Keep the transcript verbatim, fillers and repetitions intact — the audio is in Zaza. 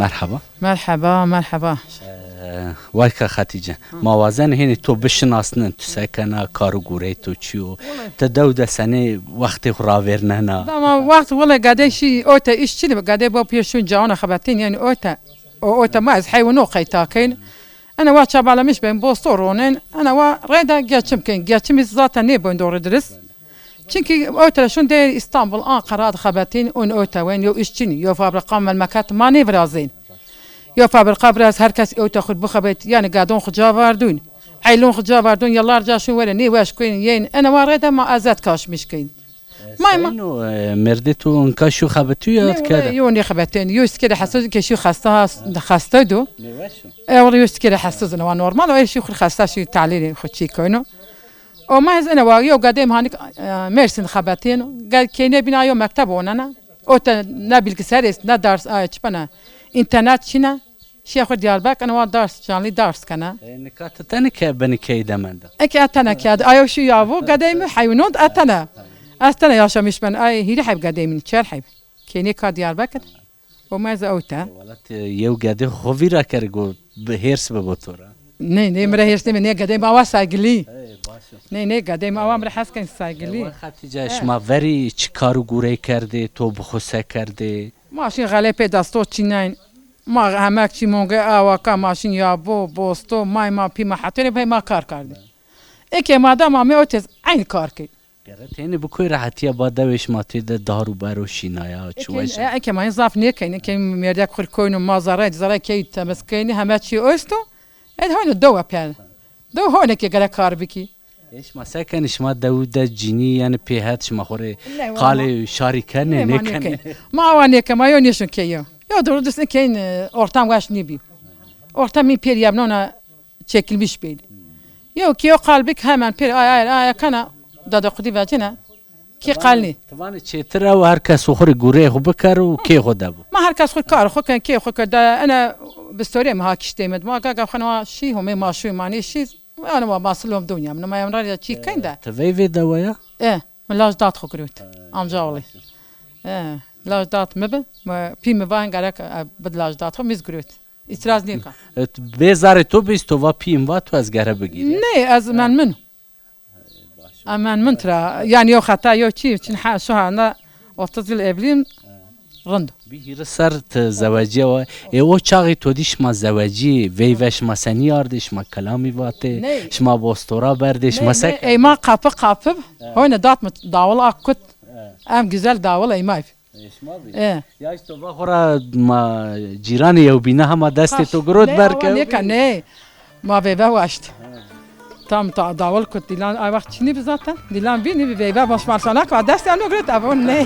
Merheba. Merheba, merheba. Ee, Wayka Xetîce, ma wazen hênî to bişinasnin, tu se kena, kar û gurey to çi yo? Ti dew de senê wextê xwu ravêrnena? Dama wext wele gedê şî ote îş çi de, gedê bo pêr şûn cawana xebetîn, yanî ote. O ote ma ez heywino qeyta keyn. Ena wa çabalamiş ben, bosto ronen, ena wa reyda geçim keyn. Geçimî zaten nêboyn doğru dürüst. Çimkî ote şûn de Îstanbul, Anqara de xebetîn, un ote wen, yo îş çinî, yo fabrika, memleket ma nêvirazên. Yo fabrika biraz herkes ote xwu bixebet, yanî gedon xwu ca vardûn. Eylon xwu ca vardûn, yıllarca şûn were, nêweş kuyn, yên. Ena wa reyda ma ezet kaşmiş keyn. E, ma, ma. Seyno, e, merdê to inka şû xebetû ya? Ne, dikerde? Yo nêxebetên. Yo sikere hesûz ke şû xesta, xesta do. Nêweş o? E, wala yo sikere hesûz ne, wa normal o, e, şû xwu xesta şû talîrê xwu çî koyno. O ma ez ene wa yo gedê mi hanik, e, Mersin xebetêno. Gel keyne bina yo mekteb onena. Ote ne bilgisayar est, ne ders, ay, çi bena. İnternet çine. Şiya xwu Diyarbekir, ena wa ders, canlî ders kena. E, nika ti tene ke bini key de menda? Eke etene ke, ayo şû yavo, gedey mi heywinon etene. Ez tene yaşamış ben, ay hîrî heyb gedey min, çer heyb. Keynê ka Diyarbekir. O ma ez ewte. E, wala ti yew gedê xwu vîra kerê go bi hêrs bibo to ra. Ne, ne, mi ra hêrs nêbi, ne, gedey mi awa saygilî. E, baş o. Ne, ne, gedey mi awa mi ra hes ken saygilî. E, wa Xetîce, şima verî çi kar û gurey kerdê, to bi xwu se kerdê? Ma şîn xelê pê desto çînayn. Ma hemek çî mongê awa ka ma şîn yabo, bosto, may ma, pî ma hetêne pey ma kar kerdê. Eke ma da ma mi otez eyn kar key. Gere têne bi koy rehetîya ba dewê şima tê de dar û bero şînaya, çi weş a? E, eke ma zaf nêkeyn, eke mêrdek xwu koyno ma zerre, zerre key temiz keyni, heme çî osto. Ed hoyno dewe per. Dew hoyne ke gere kar bikî. E, şima se kenê, şima dew de cinî, yanî pê het şima xwu rê qalê şarî kenê, nêkenê? Ne, ma nêkenê. Ma awa nêke, ma yo nêşon key yo. Yo doğru düzgün keyin, e, ortam weş nêbî. Ortam mi pêr yemnona çekilmiş beyni. Yo ki yo qal bik hemen pêr ay ay ay kana, dedikodu vecine. Ki qal nî. Ti vanê çêtir ew, her kes xwu rê gureyê xwu biker û kê xwu de bo. Ma her kes xwu kar xwu ken, kê xwu ken. De ene bi storê mi ha kiştê mi. Ma gaga xwu ne wa şî, homê ma şû, ma nê şî. Yanî wa ma silom dunya. Mi ma yemra ya çî ken de. Ti veyvê de wa ya? E, mi laj dat xwu girot. Amca oğlu. E, laj dat mi bi. Mi, pî mi van gerek, e, bid laj dat xwu, mi z girot. Îtiraz nêka. E, bê zarê to bîst, to va pîyim va to ez gere bigîrî. Nê, ez memnun. Ez memnun tira. Yanî yo xeta yo çî, çin ha, şu anda otuz yıl evliyim. Rind. Bî hîris ser ti zewecîye wa. E, o çaxî to dî şima zewecî, veyve şima senî ardê, şima kelamî vatê, şima bostora berdê, şima se kerdê? Ey ma kapı kapı, hoyne dat mi dawul ak kut. Em güzel dawul ey ma. E, şima bî. E. Ya îşte va xora ma cîranê yewbîne hema destê to girot berkew. Nêka, nê. Ma veyve waşt. Tam ta dawul kut dîlan, ay wext çinî bi zaten. Dîlan bî, nî bi veyve baş marşanak va destê eno girot, ev on nê.